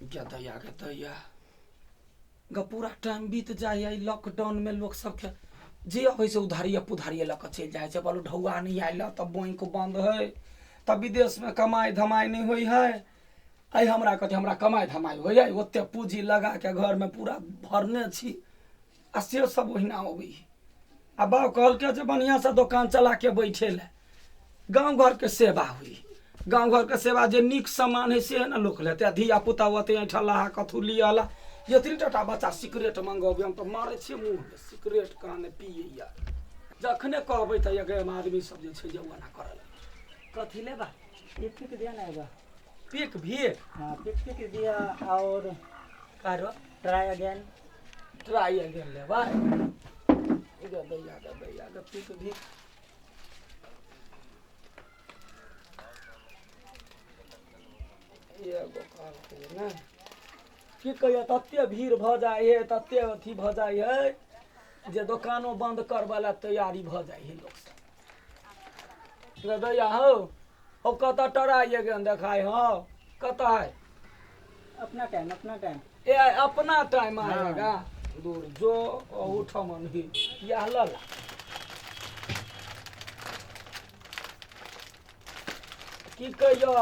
गदैया गदैया ग पूरा टाइम बीत जाइए। लॉकडाउनमे लोक सबके जे अबै छै उधारिये पुधारिये लऽ कऽ चलि जाइ छै। बोलू ढौआ नहि आयल तऽ बैंक बन्द है, तऽ विदेशमे कमाइ धमाइ नहि होइ है। आइ हमरा कथी, हमरा कमाइ धमाइ होइए? ओते पूँजी लगाके घरमे पूरा भरने छी आ से सब ओहिना अबै है। आ बाप कहलकै जे बढ़िआँसँ दोकान चलाके बैठे लए, गाँव घरके सेवा होइ। गाँव घरके सेवा जे नीक सामान है से ने लोक लेतै। आ धिया पुता ओते ऐठलाहा कथू लिअला। एतनी टाटा बच्चा सिगरेट मंगबै, हम तऽ मारै छियै मुँहमे सिगरेट कहाँ पियैया। जखने कहबै तऽ एगो आदमी सब जे छै जे ओना करऽ लगै। कथी लेबा? एक पिक दिया ना एगो। पिक भी? हाँ, पिक पिक दिया और आरो ट्राई अगेन। ट्राई अगेन लेबै? दैया दैया पिक भी एगो कहलकै ने। की कहियो, तते भीड़ भऽ जाइ है, तते अथी भऽ जाइ है जे दोकानो बंद करबै लए तैयारी भऽ जाइ है लोक सब। दैया हौ हौ, कतऽ टराइ गेन देखाय हौ, कतऽ है? अपना टाइम, अपना टाइम। ए अपना टाइम आएगा। दूर जो ओहूठमन ही इएह लऽ ला। की कहियो,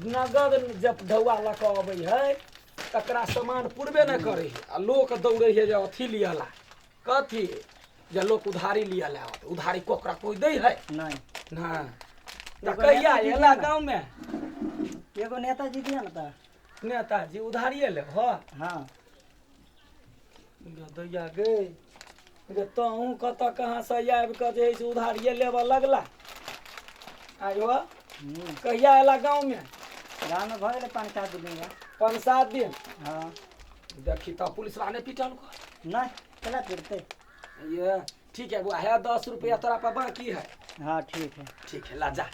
नगद जब ढौआ लऽ कऽ अबै है तकरा सामान पुरबे नहि करै है आ लोक दौड़ै है जे अथी लिअ ला। कथी जे लोक उधारी लिअ ला आबत। उधारी ककरा कोइ दै है? नहीं। नहि तऽ एगो कहिया नेताजी एला दिया ना। गाँवमे? एगो नेताजी दिया ना तऽ। नेताजी उधारिए लेब? हँ। हाँ। दैया गे गे, तहूँ कतऽ कहाँसँ आबि कऽ जे है से उधारिए लेबऽ लगला आयो? कहिया एला गाँवमे? गाँव में भऽ गेलै 5-7 दिन बा। 5-7 दिन? हाँ। देखी तऽ पुलिसवा नहि पिटल को? नहीं, चला फिरते। ये ठीक है बुआ, है 10 रुपया तोरा पर बाकी है। हाँ, ठीक है। ठीक है, ला जा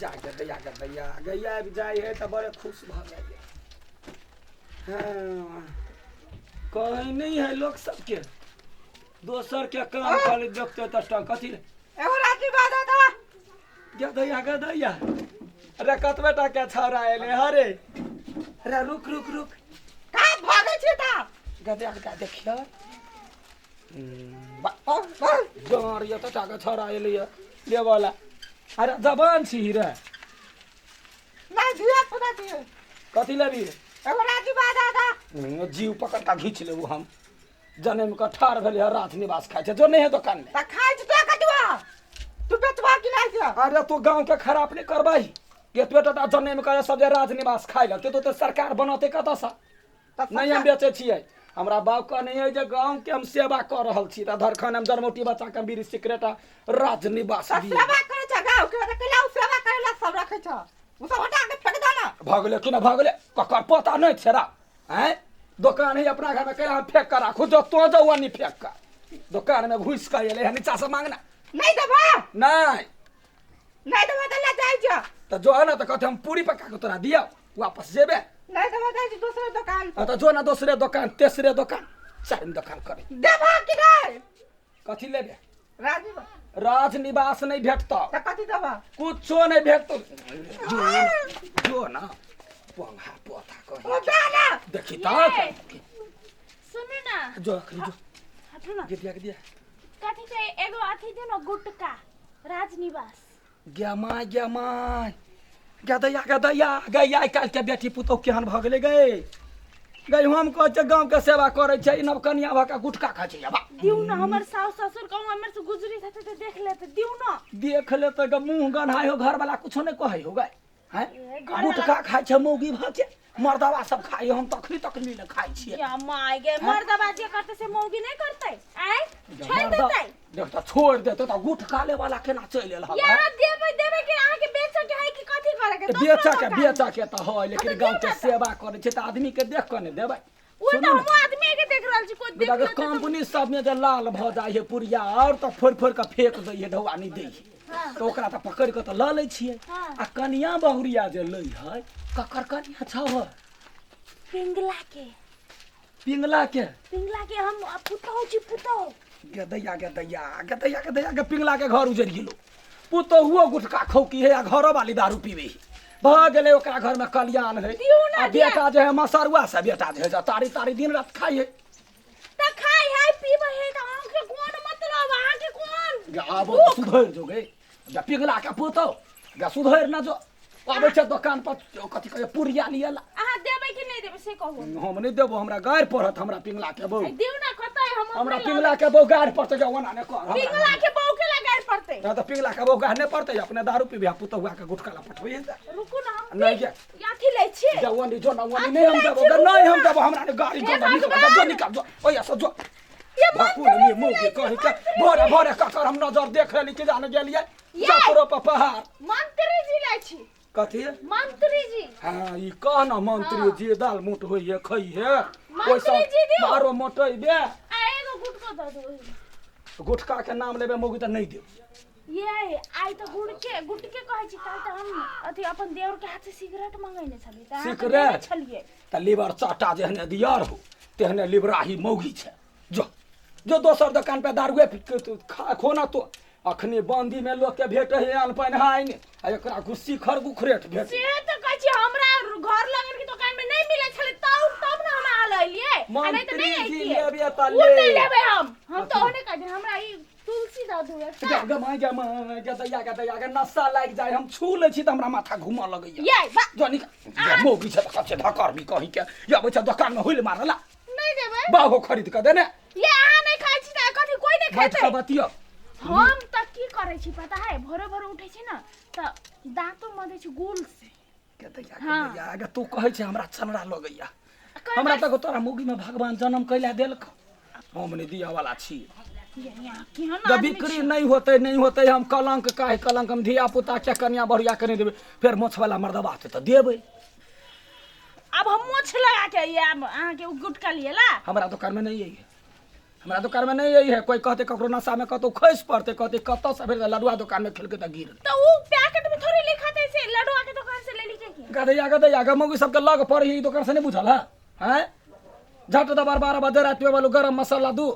जा। गदैया गदैया गैया आबि जाइ है तऽ बड़े खुश भऽ जाइए। हाँ, कहीं नहीं है लोग सबके दोसर के काम खाली देखते तऽ कथी रे? एगो राजीव दादा। गदैया गदैया, अरे कतबे टाका छौड़ा एले हरे? अरे रुक रुक रुक। का भागै छी ता? गदैया गदैया, देखियो जर ये तऽ टाका छौड़ा एले ये लेवला। अरे जबान छी रे। नहीं, धिया पुता छी। कथी लेबी? एगो राजीव दादा। जीव पकड़ कऽ घीच लेबू हम। जनम कऽ ठाढ़ भेलै हँ, राज निवास खाइ छै जो नहीं है दोकान में। त खाइ छी तो कटुआ तू बेचबा कि नहीं छै? अरे तू गाँव के खराब नहीं करबाही। एतबे टाटा जनम कऽ सब जे राज निवास खाइ लगतै तो सरकार बनतै कतऽसँ? तऽ नहि, हम बेचै छियै। हमरा बाप कहने है जे गाँव के हम सेवा कऽ रहल छी तऽ धरखन हम जरमौटी बच्चा के बीड़ी सिगरेट आ राज निवास तऽ दियै। सेवा करै छ गाँव के तऽ कैला? उ सेवा करै ला सब रखै छ, उ सब हटा के फेंक दो ना। भऽ गेलै कि नहि भऽ गेलै? ककर पता नहि छै रा? आँय, दोकान है अपना घरमे, कैला हम फेंक कऽ राखू? जो तो जो नहीं फेंक कऽ दोकान में घुसि कऽ एलै है नीचा से मांगना। नहीं देबा? नहि। नहीं देबा तऽ ले जाइ छ। तऽ जो है ना तऽ कहते हम पूरी पका कऽ तोरा दियौ, वापस जेबे। नहीं देबा, जाइ छी दोसरे दोकान। हाँ, तऽ जो ना दोसरे दोकान, तेसरे दोकान, चारिम दोकान करे। देबा कि नहीं? कथी लेबे? राजीव। राज निवास नहीं भेटतौ। तऽ कथी देबा? कुछो नहीं भेटतौ। जो जो ना पंगा पोता कही। ओ जा ना। देखी तऽ। सुनू ना। जो अखनी जो। हटू ना। गे दिया, गे दिया। कथी छै, एगो अथी दियौ ने गुटका राजनिवास। गे my, गे my, गे दैया, गे दैया, गे आइ काल्हि के बेटी पुतोह केहन भऽ गेलै गे। गै, हम कहै छियै गाँव के सेवा करै छै, ई नवकनिया भऽ कऽ गुटखा खाइ छै बा। दियौ ने, हमर साउस ससुर कहूँ हमर से गुजरी हेतै तऽ देख लेतै, दियौ ने। देख लेतै गे, मुँह गन्हाइ हो, घरवाला कुछो नहि कहै हो गै? हैं? ए, घरवाला- गुटखा खाइ छै मौगी भऽ के, मर्दवा सब खाइ, हम तखनी तखनी ने खाइ छियै। या my गे, मर्दबा जे करतै से मौगी नहि करतै? आँय, छोड़ि मर्दा- देतै? देख तऽ छोड़ि देतै तऽ गुटखा ले वाला केना चलि एल हन? यहाँ देबै, देबै के अहाँके बेचऽ के है कि कथी करे के? दोसरो बेचऽ के दोकान। बेचऽ के तऽ है, लेकिन हाँ, तऽ गाँव के दियौ ना तऽ। सेवा करै छै तऽ आदमी के देख कऽ ने देबै। ओ सुनू तऽ ने। हमहूँ आदमी के देख रहल छी, कोइ देख बेटा के लेतै तऽ। कंपनी सबमे जे लाल भऽ जाइ है पुड़िया आओर तऽ फोड़ि फोड़ि कऽ फेक दै है, ढौआ नहि दै है। तऽ ओकरा तऽ पकड़ि कऽ तऽ लऽ लै छियै। आ कनिया बहुरिया जे लै है, ककर कनिया छौ? पिंगला के। पिंगला के? पिंगला के हम पुतहु छी, पुतहु। गदैया गदैया गदैया गदैया के, पिंगला के घर उजरि गेलो। पुतहुओ गुटखा खौकी है आ घरो वाली दारू पीबै है। भऽ गेलै ओकरा घरमे कल्याण है। दियौ ना। आ बेटा जे है मसरुआ से बेटा जे है से तारी तारी दिन रात खाइ है। तऽ खाइ है पीबै है तऽ अहाँके कोन मतलब, अहाँके कोन? गे आबो तऽ सुधरि जो गे, गे पिघला के पुतौ गे, सुधरि न जो। आबै छै दोकान पर कथी कहै पुरिया लिअ ला। अहाँ देबै कि नहि देबै से कहू। हम नहि देबो, हमरा गारि पड़त। हमरा पिंगला के बहू। दियौ ना, कतऽ हम हमरा अपने लऽ पिंगला के बहू गारि पड़तै। गे ओना नहि कर हमरा। पिंगला के बहू के लगाए पड़तै? नहि तऽ पिंगला के बहू गारि नहि पड़तै। अपने दारू पीबी आ पुतहुआ के गुटखा ला पठबै। रुकू ना, हम नहि गे। अथी लै छी। जा ओनी जो ना ओनी। अथी नहि हम लै देबो छी, गे, रुकू नहि हम ना। देबो। हमरा नहि गारि हे गंदा निकल। भगवान! जो निकल जो ओया से जो। ये भकुन मंत्री में मुँह के कही के भोरे भोरे ककर हम नजर देख रहली कि जाने गेलियै। ये! जा तोरो पर पहाड़। मंत्री जी लै छी। कथी? मंत्री जी। हाँ, ई कह न मंत्री हाँ। जी दाल मोट होइए खइहे। मंत्री जी दियौ। आरो मोटेबे। आ एगो गुटको दऽ दू ओहिमे। गुटखा के नाम लेबे मौगी तऽ नहि देब। ये आइ तऽ गुड़के गुटके कहै छी, काल्हि तऽ हम अथी अपन देवर के हाथ से सिगरेट मंगेने छलियै तऽ अहाँ तऽ सिगरेट? देने छलियै। तऽ लीवर चाटा जेहने दियर हो तेहने लिबराही मौगी छै। जो जो दोसर दोकान पे दारुए खा खो ना। तो अखनी बंदी में लोग के भेट है अन पानि हाइन आ एकरा गुस्सी खर गुखरेट भेट। से तऽ कहै छी, हमरा घर लगन के दुकान में नहीं मिलै छलै तब तब ने हम अहाँ लऽ एलियै, आ नहीं तऽ मंत्री नहीं जी अइतियै। लेबे तऽ उ ले। नहि लेबै हम। हम तऽ ओहने कहै छी, हमरा ई तुलसी दऽ दू एकटा। गे गे माय गे माय गे दैया गे दैया गे, नशा लागि जाय। हम छू लै छी तऽ हमरा माथा घूमऽ लगैया। ये बा। जो निकल मौगी छै तऽ कते धकर भी कहीं के ये अबै छै दोकान में हुइल मारला। नहीं देबै। बाहो खरीद कऽ देने। ये अहाँ नहीं खाइ छी तऽ कथी कोई नहीं बैठ कऽ खेतै? बतियौ। हम तऽ की करै छी पता है? भोरे भोरे उठै छी ने तऽ दाँतो मधै छी गुल से। के दैया के हाँ। दैया गे, तू कहै छै हमरा चनरा लगैया। कई हमरा बार तऽ तोरा मौगी में भगवान जन्म कैला देलक, हम नहि दिअ वाला छी। ये यहाँ केहन जब आदमी बिक्री छी? नहीं होते नहीं होते, हम कलंक काहे कलंक? हम धिया पुता के कनिया बढ़िया के नहीं देबै, फेर मोछ वाला मर्दबा होतै तऽ देबै। आब हम मोछ लगा के आयब अहाँके उ गुटका लिए ला। हमरा दोकान में नहीं आई है, हमरा दोकान में नहीं आई है। कोई कहते ककरो नशा में कतौ खसि पड़तै, कहते कतौ से भेल लडुआ दोकान में खेलके तऽ गिर। तऽ उ पैकेट में थोड़े लिखा दै छै लडुआ के दुकान से ले लीजिए की। गदैया गदैया गे, मौगी सबके लग पड़ै है ई दोकान से नहीं बुझल है? हैं झट दबार 12 बजे राति में बोलू गरम मसाला दू।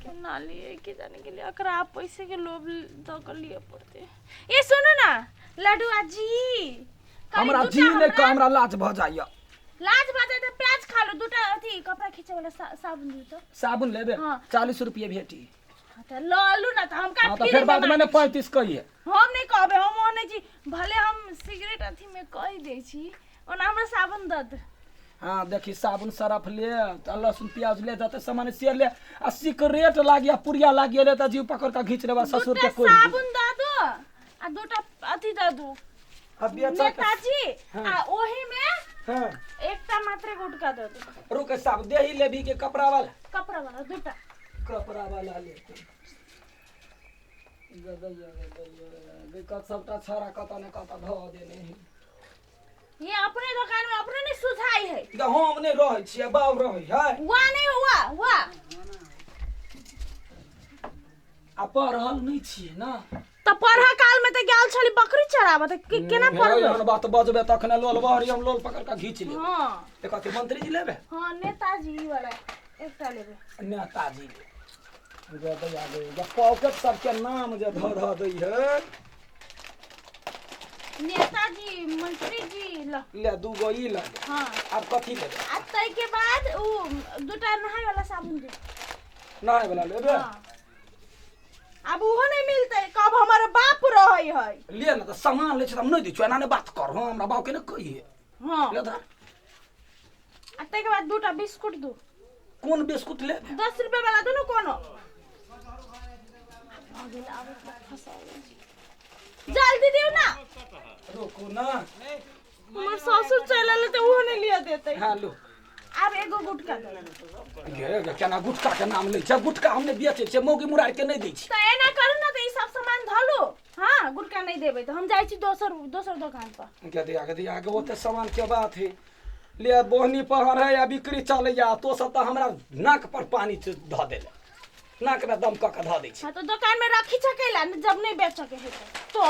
केना लिए के जाने के लिए एकरा आब पैसे के लोभ दऽ के लिए पड़तै। ए सुनू ना लडुआ जी, कनी हमरा दूटा जी नहि कह, हमरा लाज भऽ जाइए। लाज भऽ जाए तऽ प्याज खा लो। दूटा अथी कपड़ा खींचे वाला साबुन दियौ तऽ। साबुन लेबे? हाँ। 40 रुपये भेटी। हाँ, तऽ लऽ लू ना तऽ हम का हाँ तऽ फ्री फेर बाद में में 35 कहिए। हम नहीं कहबै, हम ओने छी भले हम सिगरेट अथी में कहि दै छी, ओना हमरा साबुन दऽ दे। हाँ देखी, साबुन सरफ ले तऽ लहसुन प्याज ले, जते सामान से ले। आ सिगरेट लागिया पुरिया लागिया ले तऽ जीव पकड़ के घींच लेबा ससुर दूटा के कोई। साबुन दऽ दू आ दूटा अथी दऽ दू। आ बेचा के नेताजी। हाँ। आ ओही में हाँ। एकटा मात्र गुटका दऽ दू। रुक, साहब देही लेबी के कपड़ा वाला? कपड़ा वाला दूटा। कपड़ा वाला लेते। गदैया गदैया गै, सबटा छौड़ा कतऽ ने कतऽ धऽ देने है। ये अपने दुकान में अपने नहीं सुझाई है। गे हम नहि रहै छियै, बाप रहै है। हुआ नहीं हुआ हुआ। आ पढ़ल नहि छियै ने। तऽ पढ़ा काल में तऽ गेल छली बकरी चराबऽ तऽ केना पढ़बै? एहन बात बजबै तखने लोल बहरी, हम लोल पकड़ के घींच लेब। हाँ। तऽ कथी मंत्री जी लेबै? हाँ, नेताजी ई वाला एकटा लेबै। नेताजी गे दैया गे गे, पॉकेट सबके नाम जे धऽ धऽ दै है। नेताजी मंत्री जी ल। ले दू गो ई लऽ ले। हाँ। आब कथी लेबै? आ ताहिके बाद उ दूटा नहाय वाला साबुन दे। नहाय वाला लेबै? हाँ। आब उहो नहीं मिलतै, कब हमर बाप रहै है। ले ने तऽ सामान लै छै तऽ हम नहि दै छियौ। एना नहि बात कर, हमरा बाप के ने कहिए। हाँ। ले धर। आ ताहिके बाद दूटा बिस्कुट दू। कोन बिस्कुट लेबै? 10 रुपए वाला दुनू कोनो। भऽ गेल, आब एकरा फंसा गेल छी। जल्दी दियौ ना। रुकू ना। हमर ससुर चलि एलै तऽ उहो नहि लिअ देतै। हाँ लो। आब एगो गुटका दे। गे गे, केना गुटखा के नाम लै छै? गुटखा हम नहि बेचै छियै, मौगी मुरार के नहि दै छी। तऽ एना करू ने तऽ ई सब सामान धलू। हाँ, गुटका नहीं देबै तऽ हम जाइ छी दोसर दोसर दोकान पर। गे दिया गे दिया गे, ओते सामान के बात है। ले बोहनी पहर है या बिक्री चलैया, तो सब तऽ हमरा नाक पर पानी धऽ देले, नाक में दम कऽ के धऽ दै छै। हाँ, तो दुकान में रखी सकेला न, जब नहीं बेच सके है तो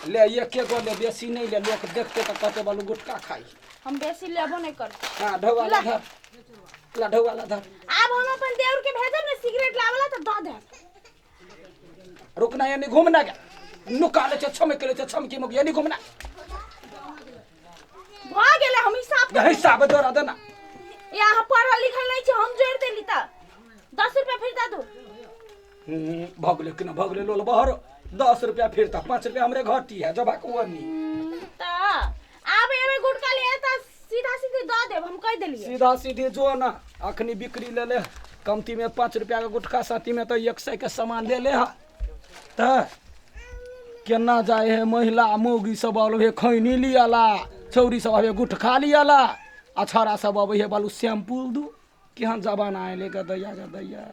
ले एके गो ले, बेसी नहीं ले, लोक देखते तऽ कहते बालू गुटखा खाई। हम बेसी लेबो नहीं कर। हाँ, ढौआ ला धर, ला ढौआ ला धर। आब हम अपन देवर के भेजब ने सिगरेट लावला तऽ दऽ देब। रुकना, यानी घूमना गया नुका ले छै, छमक ले छै, छमकी मुक यानी घूमना। भऽ गेलै, हम हिसाब नहीं, हिसाब जोड़ा देना। ये अहाँ पढ़ल लिखल नहीं छी, हम जोड़ि देली तऽ 10 रुपया फिर दऽ दू। भऽ गेलै कि ना? भऽ गेलै लोल बहर। 10 रुपया फिर तऽ 5 रुपया हमरे घटी है जबा को नहीं। तऽ आब एमे गुटका लिए तऽ सीधा सीधी दऽ देब, हम कहि देलियै। सीधा सीधी जो ना, अखनी बिक्री ले ले कमती में 5 रुपया के गुटखा, साथी में तो 100 के सामान ले ले हा। तऽ केना जाए है? महिला मौगी सब अबै है खैनी लियाला, छौरी सब अबै गुटखा लियाला, आ छौड़ा सब अबै है बालू शैम्पू दू। केहन जमाना एलै गे दैया, गे दैया।